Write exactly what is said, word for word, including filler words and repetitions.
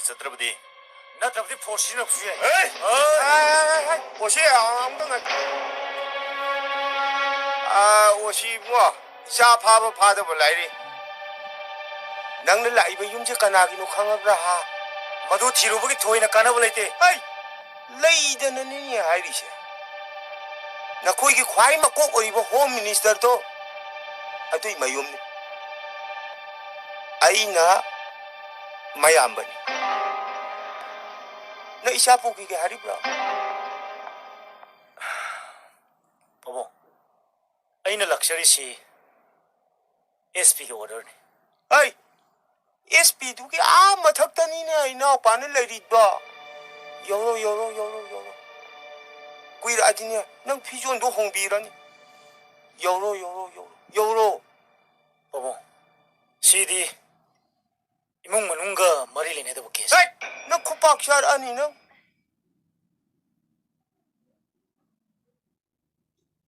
ꯆꯠꯇ꯭ꯔꯕꯗꯤ, ꯅꯠꯇ꯭ꯔꯕꯗꯤ ꯐꯣꯔꯁ ꯁꯤꯖꯤꯟꯅꯕꯁꯨ ꯌꯥꯏ꯫ ꯍꯦ! ꯍꯣꯏ! ꯍꯥꯏ, ꯍꯥꯏ, ꯍꯥꯏ, ꯍꯥꯏ꯫ ꯑꯣꯁꯤ, ꯑꯃꯨꯛꯇ ꯉꯥꯏ-, ꯑꯥ, ꯑꯣꯁꯤ ꯏꯕꯨꯡꯉꯣ, ꯏꯆꯥ ꯐꯥꯕ ꯐꯥꯗꯕ ꯂꯥꯏꯔꯤ꯫ ꯅꯪꯅ ꯂꯥꯛꯏꯕ ꯌꯨꯝꯁꯦ ꯀꯅꯥꯒꯤꯅꯣ ꯈꯪꯉꯕ꯭ꯔꯥ, ꯍꯥ? ꯃꯗꯨ ꯊꯤꯔꯨꯕꯒꯤ ꯊꯣꯏꯅ ꯀꯥꯟꯅꯕ ꯂꯩꯇꯦ꯫ ꯍꯩ! ꯂꯩꯗꯅꯅꯤꯅꯦ ꯍꯥꯏꯔꯤꯁꯦ꯫ ꯅꯈꯣꯏꯒꯤ ꯈ꯭ꯋꯥꯏ ꯃꯀꯣꯛ ꯑꯣꯏꯔꯤꯕ ꯍꯣꯝ ꯃꯤꯅꯤꯁꯇꯔꯗꯣ, ꯑꯗꯨꯏ ꯃꯌꯨꯝꯅꯤ꯫ ꯑꯩꯅ ꯃꯌꯥꯝꯕꯅꯤ꯫ ꯅꯪ ꯏꯆꯥ ꯄꯣꯛꯈꯤꯒꯦ ꯍꯥꯏꯔꯤꯕ꯭ꯔꯥ? ꯄꯥꯕꯨꯡ, ꯑꯩꯅ ꯂꯥꯛꯆꯔꯤꯁꯤ ꯑꯦꯁ ꯄꯤꯒꯤ ꯑꯣꯔꯗꯔꯅꯤ꯫ ꯍꯩ! ꯑꯦꯁ ꯄꯤꯗꯨꯒꯤ ꯑꯥ ꯃꯊꯛꯇꯅꯤꯅꯦ ꯏꯅꯥꯎꯄꯥꯅ ꯂꯩꯔꯤꯗꯣ꯫ ꯌꯧꯔꯣ, ꯌꯧꯔꯣ, ꯌꯧꯔꯣ, ꯌꯧꯔꯣ꯫ ꯀꯨꯏꯔꯛꯑꯗꯤꯅꯦ, ꯅꯪ ꯐꯤꯖꯣꯟꯗꯣ ꯍꯣꯡꯕꯤꯔꯅꯤ꯫ ꯌꯧꯔꯣ, ꯌꯧꯔꯣ, ꯌꯧꯔꯣ, ꯌꯧꯔꯣ꯫ ꯄꯥꯕꯨꯡ, ꯁꯤꯗꯤ ꯏꯃꯨꯡ ꯃꯅꯨꯡꯒ ꯃꯔꯤ ꯂꯩꯅꯗꯕ ꯀꯦꯁ꯫ ꯍꯦꯠ! ꯅꯪ ꯈꯨꯄꯥꯛ ꯆꯥꯔꯛꯑꯅꯤ ꯅꯪ꯫